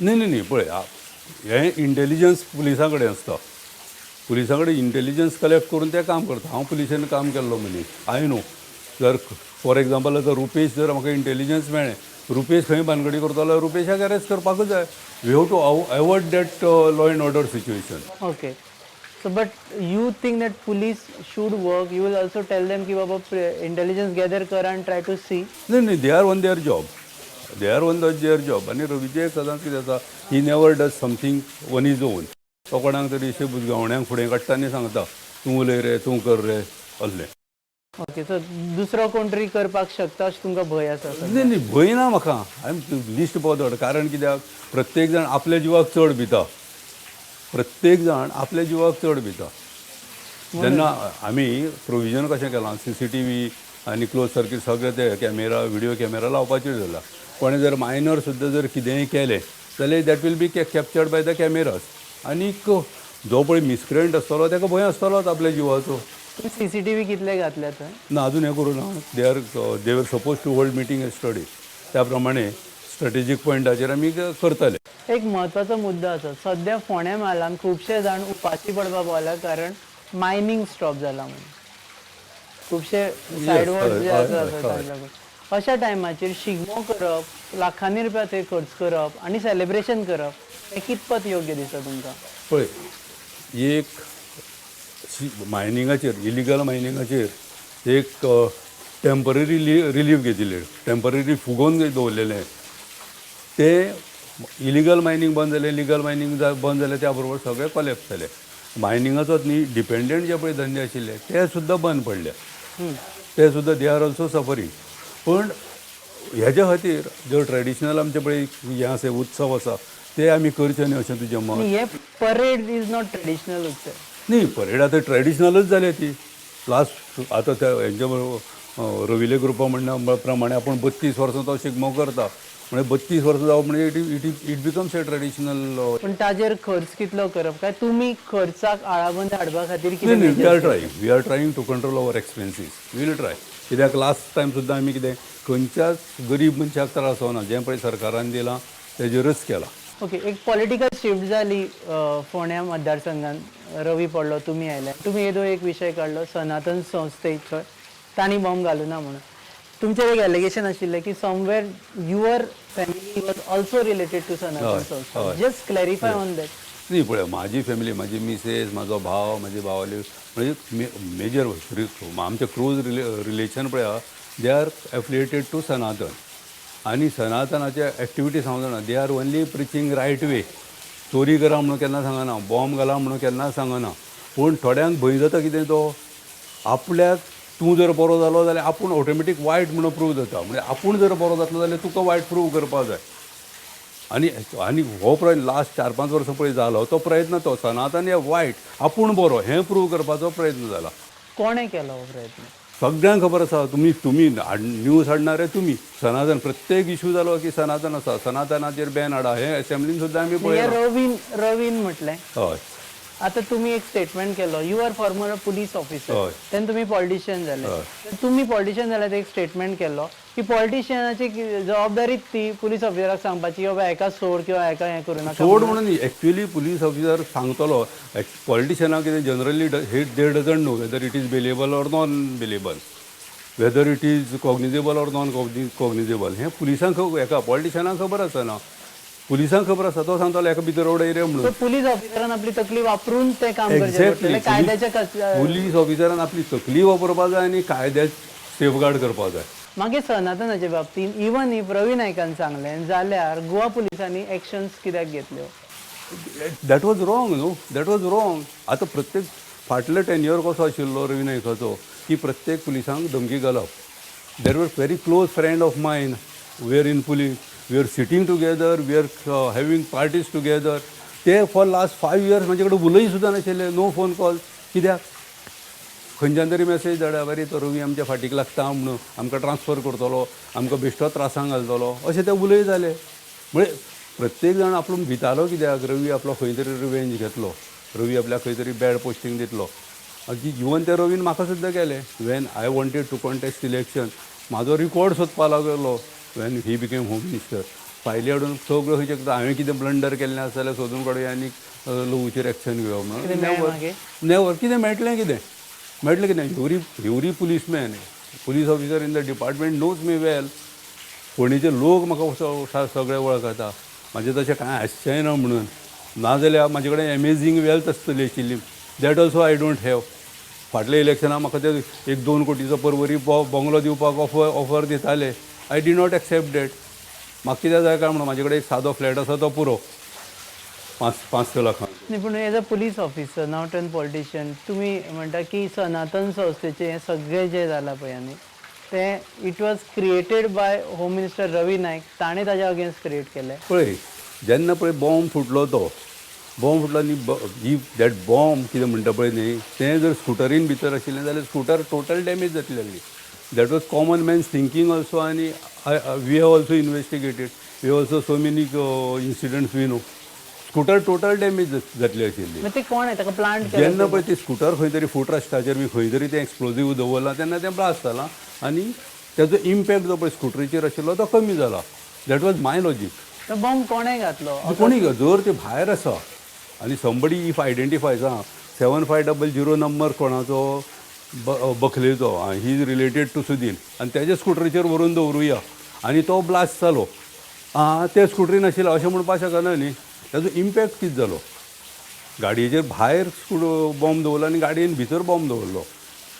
न्ही न्ही न्ही, पळय, हें इंटेलिजन्स पुलिसां कडेन आसता. पुलिसां कडेन इंटेलिजन्स कलेक्ट करून ते काम करता. हांव पुलिशेन काम केल्लो मनीस. I know, जर फॉर एग्जाम्पल आतां रुपेश, जर म्हाका इंटेलिजन्स मेळ्ळें रुपेश खंय भानगडी करतलो जाल्यार रुपेशाक अरेस्ट करपाकूच जाय. We have to avoid that law and order situation. Okay. So, but you think that police should work? You will also tell them की बाबा, इंटेलिजन्स गॅदर कर and try to see. न्ही न्ही, they are on their job, they are on their job. आनी रवीचें एक सदांच कितें आसा, he never does something on his own. तो कोणाक तरी अशें बुजगावण्याक फुडें काडटा आनी सांगता, तूं उलय रे, तूं कर रे, असलें. ओके, सो दुसरो कोण तरी करपाक शकता अशें तुमकां भंय आसा सर? न्ही न्ही, भंय ना म्हाका. I am least bothered. कारण कित्याक, प्रत्येक जाण आपल्या जिवाक चड भिता. प्रत्येक जाण आपल्या जिवाक चड भिता. जेन्ना आमी प्रोविजन कशें केलां, सीसीटीव्ही आनी क्लोज सर्कीट, सगळे ते कॅमेरा, व्हिडिओ कॅमेरा लावपाचेर जाला. कोणें जर मायनर सुद्दां जर कितेंय केलें जाल्यार that will be captured by the cameras. आनीक जो पळय मिसक्रियंट आसतलो, ताका भंय आसतलोच आपल्या जिवाचो. सीसीटीव्ही कितले घातल्या थंय? ना, अजून हें करूं ना. They were supposed to hold meeting study. त्या प्रमाणे स्ट्रेटेजीक पॉयंटाचेर आमी करतले. एक म्हत्वाचो मुद्दो आसा. सद्या फोंड्या म्हालान खुबशे जाण उपाशी पडपाक पावल्या, कारण मायनींग स्टॉप जाला म्हणून. खुबशे सायड वॉर्ड जे आसा आसा ताका लागून. अशा टायमाचेर शिगमो करप, लाखांनी रुपया थंय खर्च करप आनी सेलिब्रेशन करप, हें कितपत योग्य दिसता तुमकां? पळय, एक मायनिंगाचेर, इलिगल मायनिंगाचेर एक टेंपररी रिलीफ घेतिल्ले, टेंपररी फुगोवन दवरलेलें. ते इलिगल मायनींग बंद जालें, लिगल मायनींग बंद जालें, त्या बरोबर सगळें कॉलेप्स जालें. मायनिंगाचोच न्ही, डिपेंडंट जे पळय धंदे आशिल्ले, ते सुद्दां बंद पडले. ते सुद्दां, they are also suffering. पण हेज्या खातीर जो ट्रेडिशनल आमचे पळय हें आसा, उत्सव आसा, ते आमी करचे न्ही अशें तुजें मत? हे परेड is not traditional उत्सव. न्ही, परेड आतां ट्रेडिशनलच जाल्या ती. लास्ट आतां त्या हेंच्या बरोबर रविले ग्रुपा म्हणण्या प्रमाणे आपूण 32 वर्सां तो शिगमो करता. म्हणजे 32 वर्सां जावप म्हणजे it becomes a traditional. पण ताजेर खर्च कितलो करप, काय तुमी खर्चाक आळाबंद हाडपा खातीर न्ही कितें न्ही, we are measures? trying, we are trying to control our expenses. We'll try. कित्याक, लास्ट टायम सुद्दां आमी कितें, खंयच्याच गरीब मनशाक त्रास जावना, जें पळय सरकारान दिलां तेजेरच केलां. ओके, एक पॉलिटिकल शिफ्ट जाली फोंड्या मतदारसंघात. रवी पडलो, तुमी आयले. तुमी येदो एक विशय काडलो, सनातन संस्थेचो तांणी बॉम्ब घालूना म्हणून. तुमचेर एक एलिगेशन आशिल्लें की somewhere your family was also related to सनातन संस्था. Just clarify on that. न्ही, पळय, म्हाजी फॅमिली, म्हाजी मिसेस, म्हाजो भाव, म्हाजी भावाली, म्हणजे मेजर आमचे क्लोज रिलेशन पळय, they are affiliated to सनातन. आनी सनातनाचे एक्टिविटीज हांव जाणा, they are only preaching right way. चोरी करा म्हणून केन्ना सांगना, बॉम्ब घाला म्हणून केन्ना सांगना. पूण थोड्यांक भंय जाता. कितें तो आपल्याक, तूं जर बरो जालो जाल्यार आपूण ऑटोमॅटीक वायट म्हणून प्रूव जाता. म्हणजे आपूण जर बरो जातलो जाल्यार तुका वायट प्रूव करपाक जाय. आनी आनी हो प्रयत्न लास्ट 4-5 वर्सां पळय जालो, तो प्रयत्न तो सनातन हे वायट, आपूण बरो हें प्रूव करपाचो प्रयत्न जाला. कोणें केलो हो प्रयत्न? सगळ्यांक खबर आसा. तुमी तुमी न्यूज हाडणारे तुमी. सनातन, प्रत्येक इशू जालो की सनातन आसा, सनातनाचेर बॅन हाडा, हें एसेंब्लीन सुद्दां आमी हे पळयलां. रवीन रवीन म्हटलें. आतां तुमी एक स्टेटमेंट केलो, you are former police officer. तेन्ना तुमी पॉलिटिशियन जाले. तर तुमी पॉलिटिशियन जाल्यार एक स्टेटमेंट केलो की पॉलिटिशियनाची जबाबदारीच ती पुलीस ऑफिसराक सांगपाची, बाबा, हेका सोड किंवा हेका हें करूं नाका. सोड म्हणून. एक्च्युअली पुलीस ऑफिसर सांगतलो पॉलिटिशियनाक कितें, generally he they doesn't know whether it is bailable or non bailable, whether it is cognizable or non cognizable. हें पुलिसांक, हेका पॉलिटिशियनाक खबर आसना. पुलिसांक खबर आसा. तो सांगतालो, हेका भितर उडय रे म्हणून. सो पुलीस ऑफिसरान आपली तकली वापरून तें काम करचें एक्झॅक्टली. पडटलें कायद्याच्या पुलीस ऑफिसरान आपली तकली वापरपाक जाय आनी कायद्याक सेफगार्ड करपाक जाय. मागीर सनातनाच्या बाबतींत, इवन if रवी नायकान सांगलें जाल्यार गोवा पुलिसांनी एक्शन्स कित्याक घेतल्यो? That was wrong, no, that was wrong. आतां प्रत्येक फाटले टेन्युअर कसो आशिल्लो रवी नायकाचो की प्रत्येक पुलिसांक धमकी घालप. There were very close friend of mine were in police. We are sitting together, we are having parties together. ते फॉर लास्ट 5 इयर्स म्हाजे कडेन उलय सुद्दां नाशिल्ले. No phone call. कित्याक? खंयच्यान तरी मॅसेज धाडा, बरे, तो रवी आमच्या फाटीक लागता म्हणून, आमकां ट्रान्सफर करतलो, आमकां बेश्टो त्रासांक घालतलो, अशें ते उलयताले. म्हणजे प्रत्येक जाण आपूण भितालो. कित्याक, रवी आपलो खंय तरी रिवेंज घेतलो, रवी आपल्याक खंय तरी बॅड पोस्टींग दितलो. इवन त्या रवीन म्हाका सुद्दां केलें. When I wanted to contest election, म्हाजो रिकॉर्ड सोदपा लागलो when he became home minister. फायली हाडून सगळ्यो खंयचे हांवें कितें ब्लंडर केल्लें आसा जाल्यार सोदून काडुया आनी लहवूचेर एक्शन घेवया म्हणून. कितें मेळ्ळें मागीर? नेवर. कितें मेळटलें? कितें मेळटलें? कितें? Every policeman, police officer in the department knows me well. फोंडेचे लोक म्हाका सगळे वळखता. म्हाजें तशें कांय आसचेंय ना म्हणून. नाजाल्यार म्हाजे कडेन एमेजींग वेल्थ आसतली आशिल्ली. That also I don't have. फाटल्या इलेक्शनाक म्हाका ते एक 2 कोटीचो परवरी बंगलो दिवपाक ऑफर दिताले. I did not accept that. म्हाका कित्याक जाय काय म्हणून म्हाजे कडेन एक सादो फ्लॅट आसा, तो पुरो, 5-6 लाखांक. न्ही, पूण as a police officer, not an politician, तुमी म्हणटा की सनातन संस्थेचें हें सगळें जें जालां पळय न्ही, तें it was created by Home Minister Ravi Naik. ताणें ताज्या अगेन्स्ट क्रिएट केलें? पळय, जेन्ना पळय बॉम्ब फुटलो, तो बॉम्ब फुटलो आनी if that bomb, कितें म्हणटा पळय न्ही, तें जर स्कुटरीन भितर आशिल्लें जाल्यार स्कुटर टोटल डॅमेज जातली आसली. That was common man's thinking also आनी we have also investigated, we also so many incidents we know. Scooter total damage जातली आशिल्ली. मागीर ते कोण आहे ताका प्लांट केलें? जेन्ना पळय ती स्कुटर खंय तरी फूट रस्त्याचेर बी खंय तरी तें एक्सप्लोजीव दवरलां, तेन्ना तें ब्लास्ट जालां आनी तेजो इम्पॅक्ट जो पळय स्कुटरीचेर आशिल्लो तो कमी जाला. That was my logic. तो बॉम्ब कोणें घातलो? कोणी जर ते भायर आसा आनी समबडी if identifies, आं, 7500 number कोणाचो, बखलेचो, he is related to Sudin आनी तेज्या स्कुटरीचेर व्हरून दवरुया आनी तो ब्लास्ट जालो, आं, ते स्कुटरीन आशिल्लो अशें म्हणपाक शकना न्ही. तेजो इम्पॅक्ट कितें जालो? गाडयेचेर भायर बॉम्ब दवरलो आनी गाडयेन भितर बॉम्ब दवरलो.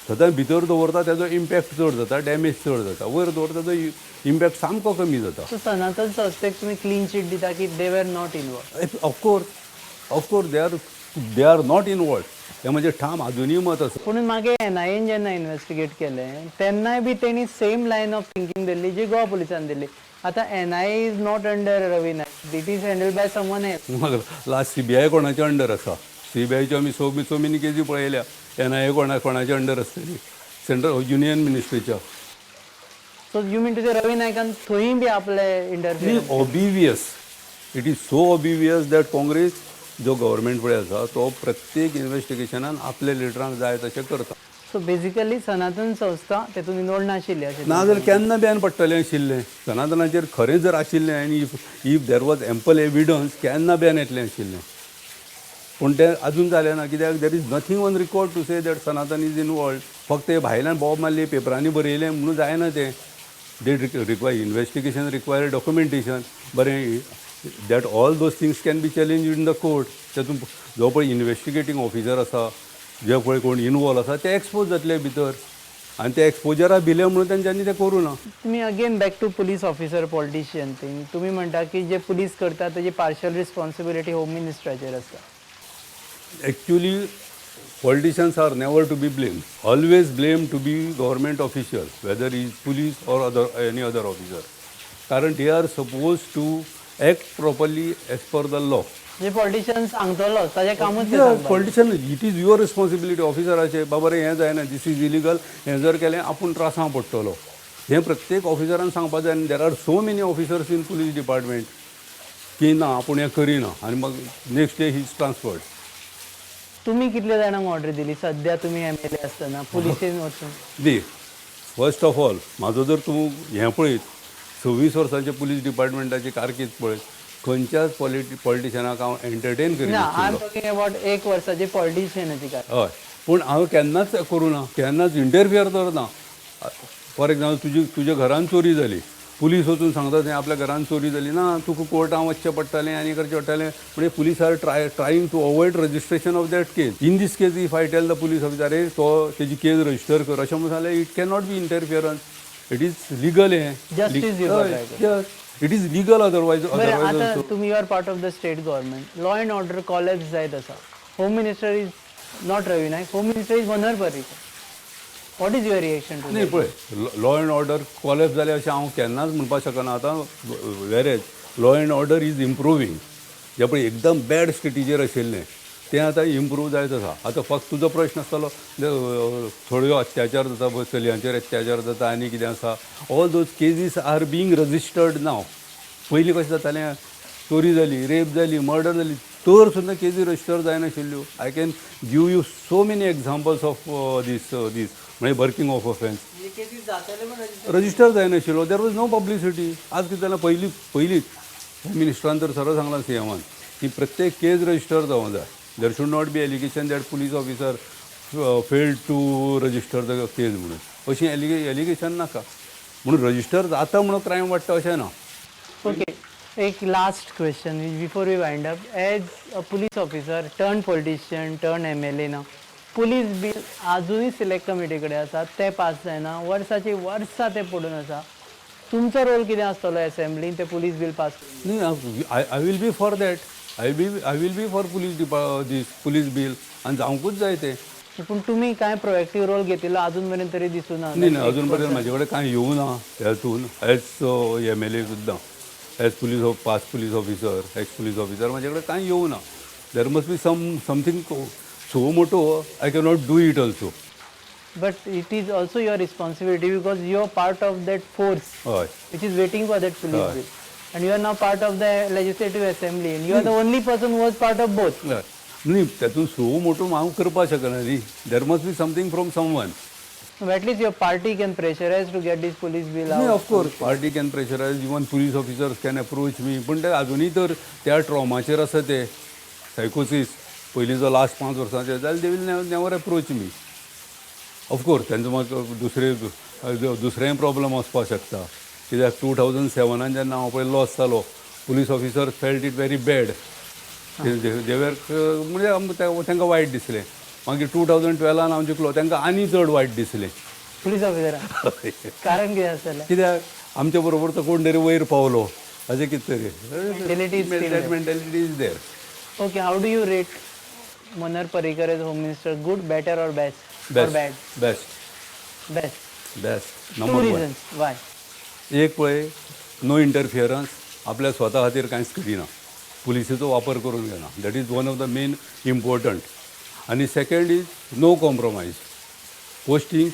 सदांच भितर दवरता तेजो इम्पॅक्ट चड जाता, डॅमेज चड जाता. वयर दवरता तेजो इम्पॅक्ट सामको कमी जाता. सो सनातन संस्थेक तुमी क्लीन चीट दिता की they were not involved? Of course, of course, they are not involved. हें म्हजें ठाम अजुनूय मत आसा. पूण मागीर एनआयएन जेन्ना इन्वेस्टिगेट केलें तेन्नाय बी तेणी सेम लायन ऑफ थिंकींग दिल्ली जी गोवा पुलिसान दिल्ली. आतां NIA is not under Ravi Naik, it is handled by someone else. Mug last CBI कोणाच्या अंडर आसा? सीबीआयच्यो आमी सो मेनी केसी पळयल्या. एनआयए कोणाच्या अंडर आसतली? सेंट्रल युनियन मिनिस्ट्रीच्या. So you mean to say Ravi नायकान थंय बी आपले interfere? Obvious. It is so obvious that Congress जो गव्हर्मेंट पळय आसा तो प्रत्येक इन्वेस्टिगेशनान आपल्या लिडरांक जाय तशें करता. सो बेजिकली सनातन संस्था तेतून इन्वॉल्व नाशिल्ली अशें? नाजाल्यार केन्ना बॅन पडटलें आशिल्लें सनातनाचेर. खरें जर आशिल्लें आनी if there was ample evidence, केन्ना बॅन येतलें आशिल्लें. पूण तें अजून जालें ना. कित्याक? There is nothing on record to say that Sanatan is involved. फक्त हे भायल्यान बोब मारली, पेपरांनी बरयलें म्हणून जायना तें. They require investigation, require documentation. बरें, that all those things can be challenge in the court. तेतून जो पळय इन्वेस्टिगेटींग ऑफिसर आसा, जे पळय कोण इनवॉल्व आसा, ते एक्सपोज जातले भितर आनी ते एक्सपोजरा भिले म्हणून तेंच्यांनी तें करूं ना. तुमी again back to police officer politician thing. तुमी म्हणटा की जे पुलीस करता तेजी पार्शल रिस्पॉन्सिबिलिटी होम मिनिस्टराचेर आसता. Actually, politicians are never to be blamed. Always blame to be government official, whether he is police or other any other officer. कारण they are supposed to act properly as per the law. J politician सांगतलो ताजें कामूच तें सांगपाचें. Politician, it is your responsibility ऑफिसराचे, बाबा रे, हें जायना, this is illegal, हें जर केलें आपूण त्रासां पडटलो, हें प्रत्येक ऑफिसरान सांगपा जाय. आनी there are so many officers in police department की ना, आपूण हें करिना आनी मग next day he is transferred. तुमी कितले जाणांक ऑर्डर दिली सद्या तुमी एमएलए आसतना पुलिसेन वचून? दी फर्स्ट ऑफ ऑल, म्हाजो जर तूं हें पळयत, 26 वर्सांचे पुलीस डिपार्टमेंटाची कारकीर्द पळयत, खंयच्याच पॉलिटिशनाक हांव एंटरटेन ना, I am करिनाशिल्लो. Talking about एक वर्साची पॉलिटिशियनाची कार हय, पूण हांव केन्नाच करूं ना, केन्नाच इंटरफियर तर ना. फॉर एग्जाम्पल, तुज्या घरान चोरी जाली, पुलीस वचून सांगता थंय आपल्या घरान चोरी जाली ना, तुका कोर्टान वचचें पडटलें आनी करचें पडटलें. म्हणजे police are trying to avoid registration of that case. In this case, if I tell the police officer, "अरे, तो तेजी केस रजिस्टर कर," अशें म्हणून जाल्यार it can not be interference. It is legal हें. Justice you got right. It is legal otherwise. बरें. Otherwise आतां तुमी you are part of the state government. Law and order collapse जायत आसा. Home Minister is not Ravi Naik, Home Minister is Manohar Parrikar. What is your reaction to? न्ही, पळय, law and order collapse जालें अशें हांव केन्नाच म्हणपाक शकना आतां, whereas law and order is improving. जें पळय एकदम बॅड स्टेटीचेर आशिल्लें तें आतां इम्प्रूव जायत आसा. आतां फक्त तुजो प्रश्न आसतलो, थोड्यो अत्याचार जाता पळय, चलयांचेर अत्याचार जाता आनी कितें आसा, all those cases are being registered now. पयलीं कशें जातालें, चोरी जाली, रेप जाली, मर्डर जाली तर सुद्दां केजी रजिस्टर जायनाशिल्ल्यो. I can give you so many examples of this म्हणजे वर्किंग ऑफ ऑफेन्स. केसीस जाताले पण register जायनाशिल्लो. There was no publicity. आज कितें जालां, पयलीं पयलींच होम मिनिस्टरान तर सरळ सांगलां सीएमान की प्रत्येक केस रजिस्टर जावंक जाय. There should not be allegation that police officer failed to register the case म्हणून. अशी एलिगेशन नाका. म्हणून रजिस्टर जाता म्हणून क्रायम वाडटा अशें ना. ओके, एक last question before we wind up. As a police officer turn politician turn MLA ना, पुलीस बील आजुनूय सिलेक्ट कमिटी कडेन आसा, तें पास जायना, वर्साची वर्सां तें पडून आसा. तुमचो रोल कितें आसतलो एसेंब्लीन तें पुलीस बील पास? न्ही, I will be for that. I will be for police this police bill आनी जावंकूच जाय तें. पूण तुमी कांय प्रोएक्टीव रोल घेतिल्लो अजून मेरेन तरी दिसूना. न्ही न्ही, अजून पर्यंत म्हाजे कडेन कांय येवना हातून. एज एमएलए सुद्दां, as police of past police officer, ex police officer, म्हाजे कडेन कांय येवना. There must be something so मोटो I cannot do it also. But it is also your responsibility because you are part of that force which is waiting for that police bill. And you are now part of the legislative assembly and you are the only person who was part of both. हय. न्ही, तातूंत so मोटो हांव करपाक शकना न्ही. There must be something from someone. At least your party can pressurize to get this police bill न्ही, out. Of course party can pressurize, even police officers can approach me, पूण ते अजुनूय तर त्या ट्रॉमाचेर आसा, ते सायकोसीस पयलींचो लास्ट 5 वर्सांचे जाल्यार they will never approach me. Of course तेंचो म्हाका दुसरेंय प्रॉब्लम वचपाक शकता, कित्याक 2007 जेन्ना हांव पळय लॉस जालो, police officer felt it very bad. They were म्हणजे तांकां वायट दिसलें. मागीर 2012 हांव जिखलो, तांकां आनी चड वायट दिसलें. पुलीस ऑफिसर, कारण कितें आसतलें? कित्याक आमच्या बरोबर तो कोण तरी वयर पावलो अशें कितें तरी. Mentality is still That mentality is there. Okay, how do you rate Manohar Parrikar as home minister? Good, better or best? Or bad? Best. Best. Best. To number one. Reasons Y. एक पळय, no इंटरफियरन्स. आपल्या स्वता खातीर कांयच करिना, पुलिसेचो वापर करून घेना. That is one of the main important. आनी second is no compromise. Posting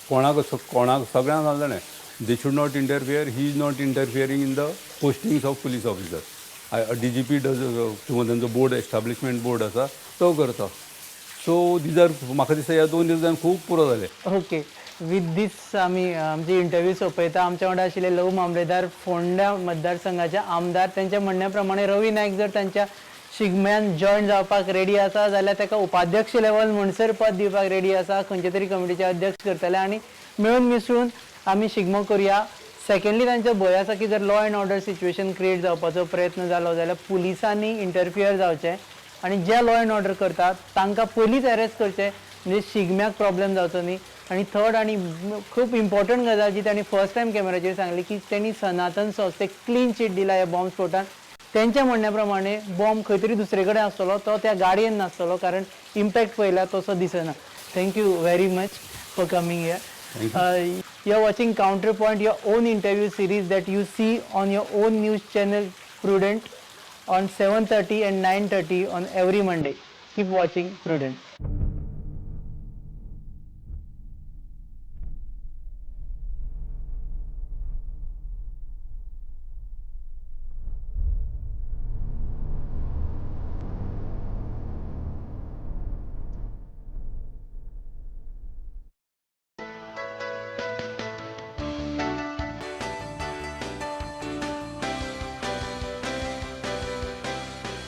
कोणाक कोणाक सगळ्यांक सांगलें, they should not interfere. He is not interfering in the postings of police officer. DGP does किंवा तांचो बोर्ड, एस्टाब्लिशमेंट बोर्ड आसा, तो करता. सो these are, म्हाका दिसता, ह्या दोन दिसांनी खूब पुरो जालें. ओके, विथ दीस आमी आमची इंटरव्यू सोंपयता. आमच्या वांगडा आशिल्ले लघु मामलेदार, फोंड्या मतदारसंघाचे आमदार. त्यांच्या म्हणण्या प्रमाणे रवी नायक जर तांच्या शिगम्यान जॉयन जावपाक रेडी आसा जाल्यार ताका उपाध्यक्ष लेवल म्हणसर पद दिवपाक रेडी आसा. खंयच्या तरी कमिटीचे अध्यक्ष करतले आनी मेळून मिसळून आमी शिगमो करुया. सेकंडली, तांचो भंय आसा की जर law and order situation create जावपाचो प्रयत्न जालो जाल्यार पुलिसांनी इंटरफियर जावचें आनी जे लॉ एंड ऑर्डर करतात तांकां पयलींच अरेस्ट करचे, म्हणजे शिगम्याक प्रॉब्लेम जावचो न्ही. आनी थर्ड आनी खूब इम्पॉर्टंट गजाल जी तांणी फर्स्ट टायम कॅमेराचेर सांगली की त्यांनी सनातन संस्थेक क्लीन चीट दिला ह्या बॉम्ब स्फोटान. तेंच्या म्हणण्या प्रमाणे बॉम्ब खंय तरी दुसरे कडेन आसतलो, तो त्या गाडयेन नासतलो, कारण इम्पॅक्ट पळयल्यार तसो दिसना. Thank you very much for coming here. You are watching Counterpoint, your own interview series that you see on your own news channel Prudent on 7:30 and 9:30 on every Monday. Keep watching Prudent.